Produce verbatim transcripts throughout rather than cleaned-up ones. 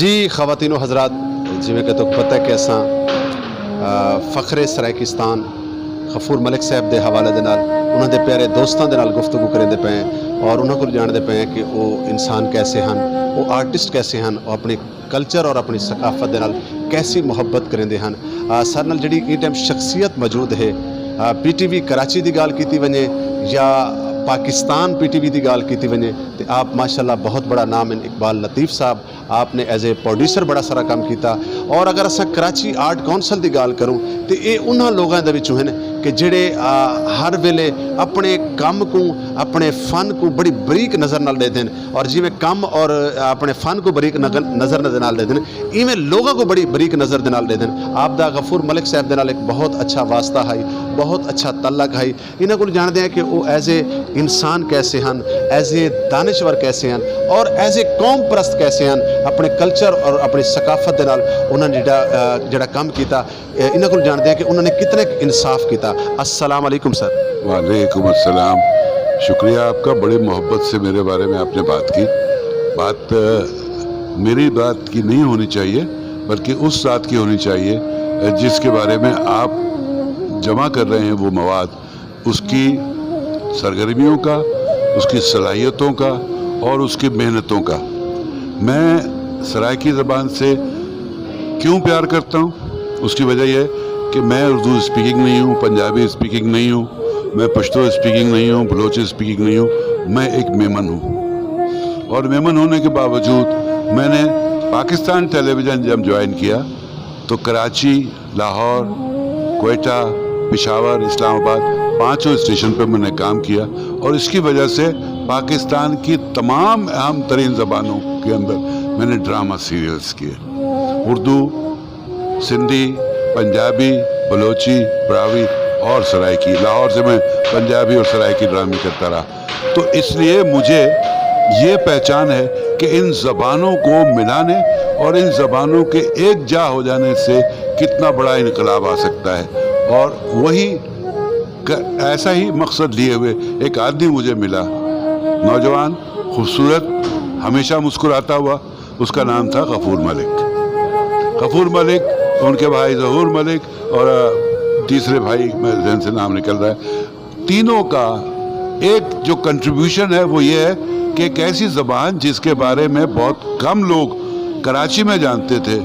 جی خواتین و حضرات، جیویں کہ تہاکوں پتہ ہے کہ اساں، آ، فخر سرائیکستان غفور ملک صاحب دے حوالے دے نال، انہاں دے پیارے دوستاں دے نال گفتگو کریندے پئے ہیں اور انہاں کول ڄاݨدے پئے ہیں کہ او انسان کیسے ہن، او آرٹسٹ کیسے ہن، او اپݨی کلچر اور اپݨی ثقافت دے نال کیسی محبت کریندے ہن۔ آ، ساݙے نال جیڑھی ایں ٹائم شخصیت موجود ہے، آ، پی ٹی وی کراچی دی ڳالھ کیتی ونڄے یا پاکستان پی ٹی وی دی ڳالھ کیتی ونڄے، تے آپ ماشاءاللہ بہت بڑا نام ہن اقبال لطیف صاحب، آپ نے ایز اے پروڈیوسر بڑا سارا کم کیتا۔ اور اگر اساں کراچی آرٹ کونسل دی ڳالھ کروں تے اے انہاں لوگاں دے وچوں ہن کہ جیڑھے، آ، ہر ویلے اپݨے کم کوں، اپݨے فن کوں بڑی بریک نظر نال ݙیہدن اور جیویں کم اور اپݨے فن کوں بریک نگ-، نظر دے نال ݙیہدن، ایویں لوگاں کوں بڑی بریک نظر دے نال ݙیہدن۔ آپ دا غفور ملک صاحب دے نال ایک بہت اچھا واسطہ ہئی، بہت اچھا تعلق ہئی۔ انہاں کول ڄاݨدے ہیں کہ او ایز اے انسان کیسے ہن، ایز اے دانشور کیسے ہن اور ایز اے قوم پرست کیسے ہن، اپݨے کلچر اور اپݨی ثقافت دے نال انہاں نے جیڑھا، آ، جیڑھا کم کیتا، اے، انہاں کول ڄاݨدے ہیں کہ انہاں نے کتنا انصاف کیتا۔ السلام علیکم سر۔ وعلیکم السلام، شکریہ آپ کا، بڑی محبت سے میرے بارے میں آپ نے بات کی۔ بات، آ، میری بات کی نہیں ہونی چاہیے، بلکہ اس ذات کی ہونی چاہیے، آ، جس کے بارے میں آپ جمع کر رہے ہیں وہ مواد، اس کی سرگرمیوں کا، اس کی صلاحیتوں کا اور اس کی محنتوں کا۔ میں سرائیکی زبان سے کیوں پیار کرتا ہوں؟ اس کی وجہ یہ ہے کہ میں اردو اسپیکنگ نہیں ہوں، پنجابی اسپیکنگ نہیں ہوں، میں پشتو اسپیکنگ نہیں ہوں، بلوچی اسپیکنگ نہیں ہوں، میں ایک میمن ہوں۔ اور میمن ہونے کے باوجود میں نے پاکستان ٹیلی ویژن جب جوائن کیا تو کراچی، لاہور، کوئٹہ، پشاور، اسلام آباد، پانچوں اسٹیشن پہ میں نے کام کیا اور اس کی وجہ سے پاکستان کی تمام اہم ترین زبانوں کے اندر میں نے ڈرامہ سیریلز کیے۔ اردو، سندھی، پنجابی، بلوچی، براہوئی اور سرائیکی۔ لاہور سے میں پنجابی اور سرائیکی ڈرامے کرتا رہا۔ تو اس لیے مجھے یہ پہچان ہے کہ ان زبانوں کو ملانے اور ان زبانوں کے ایک جا ہو جانے سے کتنا بڑا انقلاب آ سکتا ہے۔ اور وہی ک-، ایسا ہی مقصد لیے ہوئے ایک آدمی مجھے ملا، نوجوان، خوبصورت، ہمیشہ مسکراتا ہوا، اس کا نام تھا غفور ملک۔ غفور ملک، ان کے بھائی ظہور ملک اور، آ، تیسرے بھائی، میں ذہن سے نام نکل رہا ہے، تینوں کا ایک جو کنٹریبیوشن ہے وہ یہ ہے کہ ایک ایسی زبان جس کے بارے میں بہت کم لوگ کراچی میں جانتے تھے،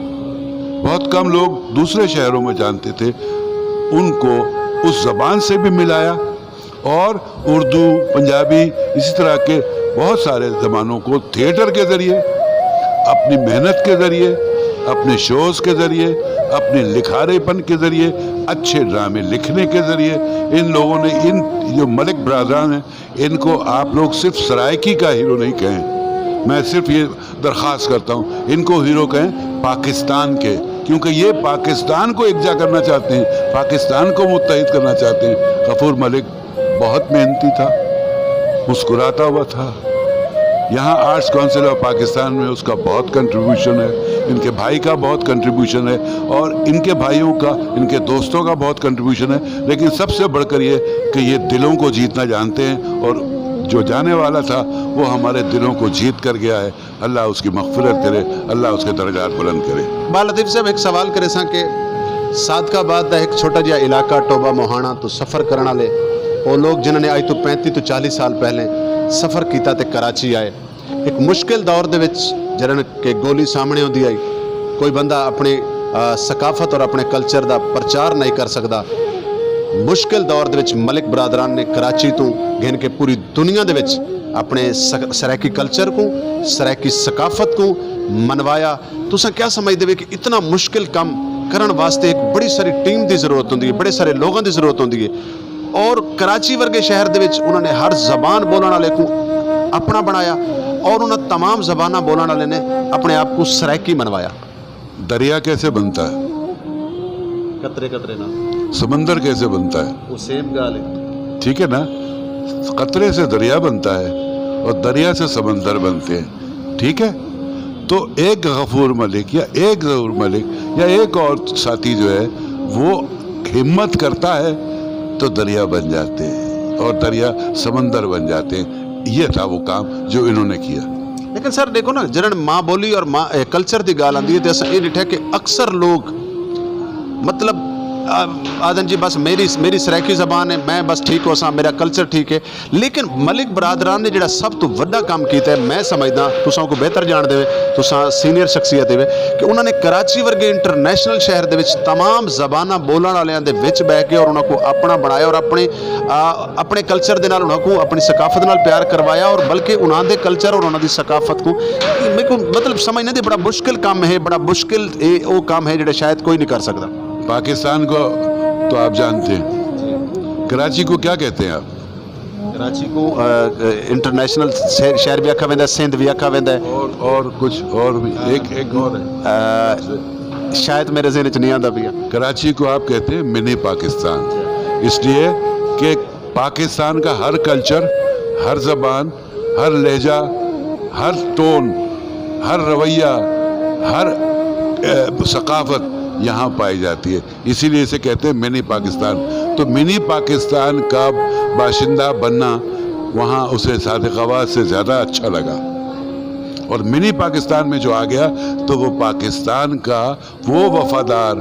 بہت کم لوگ دوسرے شہروں میں جانتے تھے، ان کو اس زبان سے بھی ملایا اور اردو، پنجابی، اسی طرح کے بہت سارے زبانوں کو تھیٹر کے ذریعے، اپنی محنت کے ذریعے، اپنے شوز کے ذریعے، اپنے لکھارے پن کے ذریعے، اچھے ڈرامے لکھنے کے ذریعے ان لوگوں نے، ان جو ملک برادران ہیں، ان کو آپ لوگ صرف سرائیکی کا ہیرو نہیں کہیں۔ میں صرف یہ درخواست کرتا ہوں، ان کو ہیرو کہیں پاکستان کے، کیونکہ یہ پاکستان کو یکجا کرنا چاہتے ہیں، پاکستان کو متحد کرنا چاہتے ہیں۔ غفور ملک بہت محنتی تھا، مسکراتا ہوا تھا۔ یہاں آرٹس کونسل آف پاکستان میں اس کا بہت کنٹریبیوشن ہے، ان کے بھائی کا بہت کنٹریبیوشن ہے اور ان کے بھائیوں کا، ان کے دوستوں کا بہت کنٹریبیوشن ہے، لیکن سب سے بڑھ کر یہ کہ یہ دلوں کو جیتنا جانتے ہیں اور جو جانے والا تھا وہ ہمارے دلوں کو جیت کر گیا ہے۔ اللہ اس کی مغفرت کرے، اللہ اس کے درجات بلند کرے۔ با لطیف صاحب، ایک سوال کرے ساں کہ صادق آباد دا ایک چھوٹا جہا علاقہ ٹوبہ موہانا تو سفر کرن والے او لوگ جنہاں نے اج تو پینتی تو چالیس سال پہلے سفر کیتا تے کراچی آئے، ایک مشکل دور دے وچ جڑن کہ گولی سامنے ہوندی آئی، کوئی بندہ اپنے، آ، ثقافت اور اپنے کلچر دا پرچار نہیں کر سکدا۔ مشکل دور دے وچ ملک برادران نے کراچی تو گھن کے پوری دنیا دے وچ اپنے سک-، سرائیکی کلچر کو، سرائیکی ثقافت کو منوایا۔ تساں کیا سمجھدے ہو کہ اتنا مشکل کم کرن واسطے ایک بڑی ساری ٹیم دی ضرورت ہوندی ہے، بڑے سارے لوگاں دی ضرورت ہوندی ہے، اور کراچی ورگے شہر دے وچ انہاں نے ہر زبان بولن والے کو اپنا بنایا اور انہاں تمام زباناں بولن والے نے اپنے آپ کو سرائیکی منوایا۔ دریا کیسے بنتا ہے؟ قطرے قطرے نال۔ سمندر کیسے بنتا ہے؟ وہ سیم ڳالھ ہے۔ ٹھیک ہے نا؟ قطرے سے دریا بنتا ہے اور دریا سے سمندر بنتے ہیں۔ ٹھیک ہے؟ تو ایک غفور ملک یا ایک ظہور ملک یا ایک اور ساتھی جو ہے، وہ ہمت کرتا ہے تو دریا بن جاتے ہیں اور دریا سمندر بن جاتے ہیں۔ یہ تھا وہ کام جو انہوں نے کیا۔ لیکن سر ݙیکھو نا، جݙݨ ماں ٻولی اور ماں کلچر دی ڳالھ آندی ہے، تے اساں اے ݙٹھا کہ اکثر لوگ مطلب آ- آہدن جی بس میری میری سرائیکی زبان ہے، میں بس ٹھیک ہوساں، میرا کلچر ٹھیک ہے۔ لیکن ملک برادران نے جڑا سب تو وڈا کام کیتا ہے، میں سمجھدا تساں کو بہتر جان دے، تساں سینئر شخصیت ہے کہ انہوں نے کراچی ورگے انٹرنیشنل شہر دے وچ تمام زباناں بولن والیاں دے وچ بہ کے اور انہاں کو اپنا بنایا اور اپنے آ، اپنے کلچر دے نال انہاں کو اپنی ثقافت نال پیار کروایا اور بلکہ انہاں دے کلچر اور انہاں دی ثقافت کو میرے کو مطلب سمجھنے دے بڑا مشکل کام ہے، بڑا مشکل اے او کام ہے جڑا شاید کوئی نہیں کر سکدا۔ پاکستان کو تو آپ جانتے ہیں، کراچی کو کیا کہتے ہیں آپ؟ کراچی کو انٹرنیشنل شہر بھی آکھا ویندا ہے، سندھ بھی آکھا ویندا ہے۔ اور اور کچھ اور بھی ایک ایک اور ہے۔ شاید میرے ذہن چ نہیں آندا پیا۔ کراچی کو آپ کہتے ہیں منی پاکستان، اس لیے کہ پاکستان کا ہر کلچر، ہر زبان، ہر لہجہ، ہر ٹون، ہر رویہ، ہر ثقافت یہاں پائی جاتی ہے، اسی لیے اسے کہتے ہیں منی پاکستان۔ تو منی پاکستان کا باشندہ بننا وہاں اسے صادق آواز سے زیادہ اچھا لگا، اور منی پاکستان میں جو آ گیا تو وہ پاکستان کا وہ وفادار،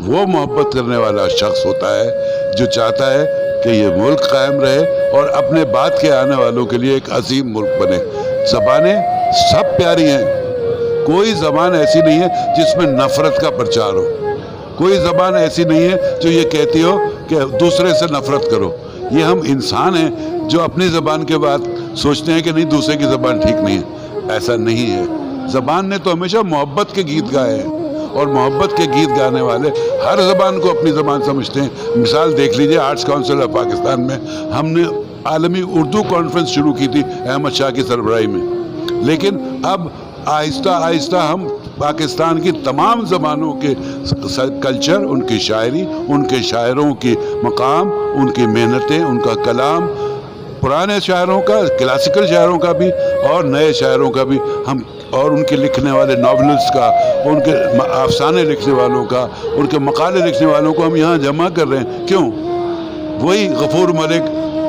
وہ محبت کرنے والا شخص ہوتا ہے جو چاہتا ہے کہ یہ ملک قائم رہے اور اپنے بعد کے آنے والوں کے لیے ایک عظیم ملک بنے۔ زبانیں سب پیاری ہیں، کوئی زبان ایسی نہیں ہے جس میں نفرت کا پرچار ہو، کوئی زبان ایسی نہیں ہے جو یہ کہتی ہو کہ دوسرے سے نفرت کرو۔ یہ ہم انسان ہیں جو اپنی زبان کے بعد سوچتے ہیں کہ نہیں، دوسرے کی زبان ٹھیک نہیں ہے۔ ایسا نہیں ہے۔ زبان نے تو ہمیشہ محبت کے گیت گائے ہیں، اور محبت کے گیت گانے والے ہر زبان کو اپنی زبان سمجھتے ہیں۔ مثال دیکھ لیجئے، آرٹس کونسل آف پاکستان میں ہم نے عالمی اردو کانفرنس شروع کی تھی احمد شاہ کی سربراہی میں، لیکن اب آہستہ آہستہ ہم پاکستان کی تمام زبانوں کے س- س- کلچر، ان کی شاعری، ان کے شاعروں کی مقام، ان کی محنتیں، ان کا کلام، پرانے شاعروں کا، کلاسیکل شاعروں کا بھی اور نئے شاعروں کا بھی ہم، اور ان کے لکھنے والے ناولسٹ کا، ان کے م- افسانے لکھنے والوں کا، ان کے مقالے لکھنے والوں کو ہم یہاں جمع کر رہے ہیں۔ کیوں؟ وہی غفور ملک،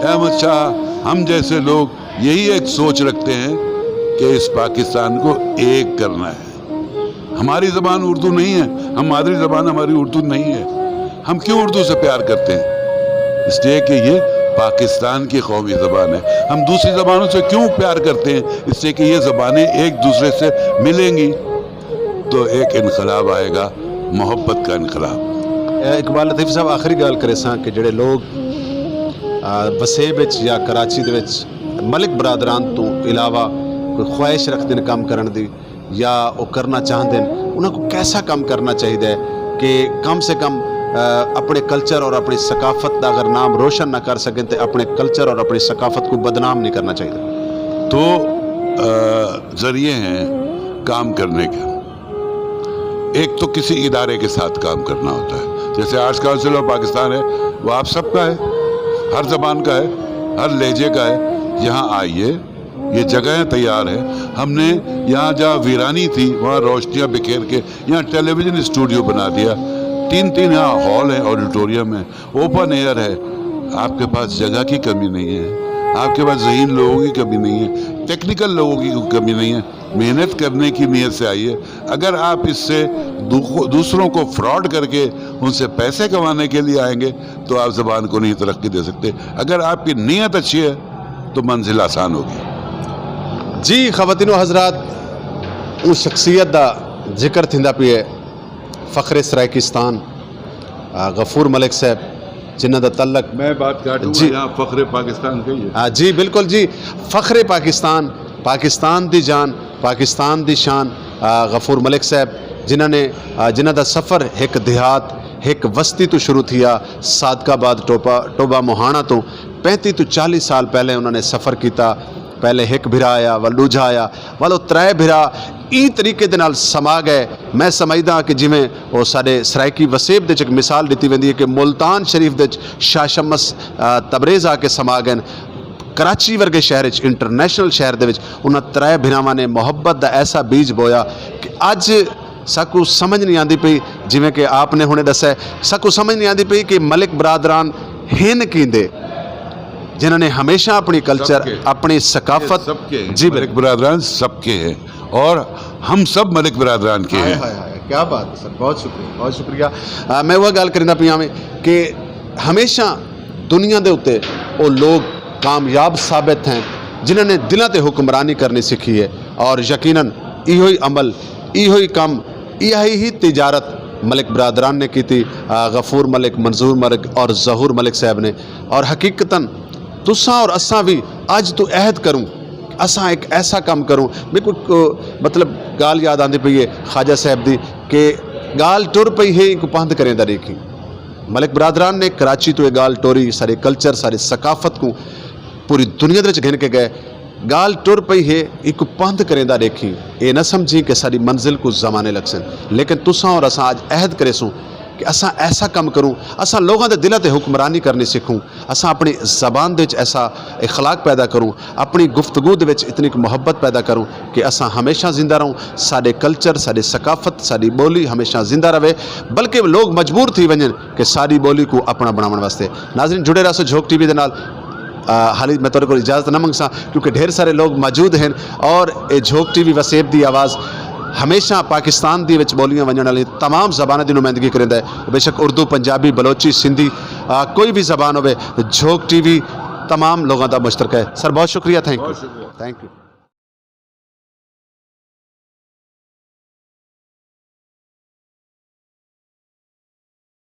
احمد شاہ، ہم جیسے لوگ یہی ایک سوچ رکھتے ہیں کہ اس پاکستان کو ایک کرنا ہے۔ ہماری زبان اردو نہیں ہے، ہم مادری زبان ہماری اردو نہیں ہے۔ ہم کیوں اردو سے پیار کرتے ہیں؟ اس لیے کہ یہ پاکستان کی قومی زبان ہے۔ ہم دوسری زبانوں سے کیوں پیار کرتے ہیں؟ اس لیے کہ یہ زبانیں ایک دوسرے سے ملیں گی تو ایک انقلاب آئے گا، محبت کا انقلاب۔ اے اقبال لطیف صاحب، آخری ڳالھ کریساں کہ جڑے لوگ آ، وسیب وچ یا کراچی دے وچ ملک برادران تو علاوہ کوئی خواہش رکھدن کام کرن دی یا او کرنا چاہندن، انہاں کو کیسا کام کرنا چاہیدا ہے کہ کم سے کم آ، اپنے کلچر اور اپنی ثقافت دا اگر نام روشن نہ کر سکن تے اپنے کلچر اور اپنی ثقافت کو بدنام نہیں کرنا چاہیدا؟ دو آ، ذریعے ہیں کام کرنے کے۔ ایک تو کسی ادارے کے ساتھ کام کرنا ہوتا ہے، جیسے آرٹس کونسل آف پاکستان ہے، وہ آپ سب کا ہے، ہر زبان کا ہے، ہر لہجے کا ہے۔ یہاں آئیے، یہ جگہیں تیار ہیں۔ ہم نے یہاں جہاں ویرانی تھی وہاں روشنیاں بکھیر کے یہاں ٹیلی ویژن اسٹوڈیو بنا دیا۔ تین تین یہاں ہال ہیں، آڈیٹوریم ہیں، اوپن ایئر ہے۔ آپ کے پاس جگہ کی کمی نہیں ہے، آپ کے پاس ذہین لوگوں کی کمی نہیں ہے، ٹیکنیکل لوگوں کی کمی نہیں ہے۔ محنت کرنے کی نیت سے آئیے۔ اگر آپ اس سے دو- دوسروں کو فراڈ کر کے ان سے پیسے کمانے کے لیے آئیں گے تو آپ زبان کو نہیں ترقی دے سکتے۔ اگر آپ کی نیت اچھی ہے تو منزل آسان ہوگی۔ جی خواتین و حضرات، اوں شخصیت دا ذکر تھیندا پیا ہے، فخر سرائیکستان، آ، غفور ملک صاحب، جنہاں دا تعلق میں بات کاٹوں گا، جی۔ یہاں فخر پاکستان کہیے۔ آ، جی بالکل جی، فخر پاکستان، پاکستان دی جان، پاکستان دی شان، آ، غفور ملک صاحب، جنہاں نے آ، جنہاں دا سفر ہک دیہات، ہک وستی تو شروع تھیا۔ صادق آباد ٹوپا ٹوبہ موہانا تو پینتی تو چالی سال پہلے انہاں نے سفر کیتا۔ پہلے ہک بھرا آیا، ول ݙوجھا آیا، ول او ترے بھرا ایں طریقے دے نال سما گئے۔ میں سمجھدا کہ جویں او ساݙے سرائیکی وسیب دے وچ ہک مثال ݙتی ویندی ہے کہ ملتان شریف دے وچ شاہ شمس، آ، تبریز آ کے سما گئے۔ کراچی ورگے شہر وچ، انٹرنیشنل شہر دے وچ، انہاں ترے بھراواں نے محبت دا ایسا بیج بویا کہ اڄ ساکوں سمجھ نہیں آندی پئی، جویں کہ آپ نے ہنے ݙسیا ہے، ساکوں سمجھ نہیں آندی پئی کہ ملک برادران ہن کیندے۔ جنہوں نے ہمیشہ اپنی کلچر، اپنی ثقافت، سب کے ہیں۔ جی ملک برادران سب کے ہیں، اور ہم سب ملک برادران کے ہیں۔ کیا بات ہے سر، بہت شکریہ، بہت شکریہ۔ میں وہ گل کرنا پیا میں کہ ہمیشہ دنیا دے اتے وہ لوگ کامیاب ثابت ہیں جنہوں نے دلوں تے حکمرانی کرنی سیکھی ہے، اور یقیناً ایہو ہی عمل، ایہو ہی کم، ایہی ہی تجارت ملک برادران نے کیتی، غفور ملک، منظور ملک اور ظہور ملک صاحب نے۔ اور حقیقتاً تساں اور اساں بھی اج تو عہد کروں، اساں ایک ایسا کم کروں۔ میرے کو مطلب گال یاد آندی پئی ہے خواجہ صاحب دی کہ گال ٹر پئی ہے، کو پندھ کریں دا دیکھی۔ ملک برادران نے کراچی تو یہ گال ٹوری، سارے کلچر، ساری ثقافت کو پوری دنیا دے وچ گھن کے گئے۔ گال ٹر پئی ہے، ایک پندھ کریں دا دیکھی۔ اے نہ سمجھی کہ ساری منزل کو زمانے لگ سن، لیکن تساں اور اساں اج عہد کرے سوں کہ اساں ایسا کم کروں، اساں لوگوں دے دلوں تے حکمرانی کرنی سیکھوں، اساں اپنی زبان دے وچ ایسا اخلاق پیدا کروں، اپنی گفتگو دے وچ اتنی محبت پیدا کروں کہ اساں ہمیشہ زندہ رہوں، سارے کلچر، ساری ثقافت، ساری بولی ہمیشہ زندہ رہے، بلکہ لوگ مجبور تھی ونجن کہ ساری بولی کو اپنا بناون واسطے۔ ناظرین، جڑے رہسو جھوک ٹی وی دے نال۔ حالی میں تہاڈے کول اجازت نہ منگساں، کیونکہ ڈھیر سارے لوگ موجود ہیں، اور اے جھوک ٹی وی وسیب دی آواز ہمیشہ پاکستان دی وچ بولیاں ونجن والی تمام زباناں دی نمائندگی کریندا ہے۔ بے شک اردو، پنجابی، بلوچی، سندھی، کوئی بھی زبان ہوے، جھوک ٹی وی تمام لوگوں دا مشترکہ ہے۔ سر، بہت شکریہ۔ تھینک یو۔ تھینک یو۔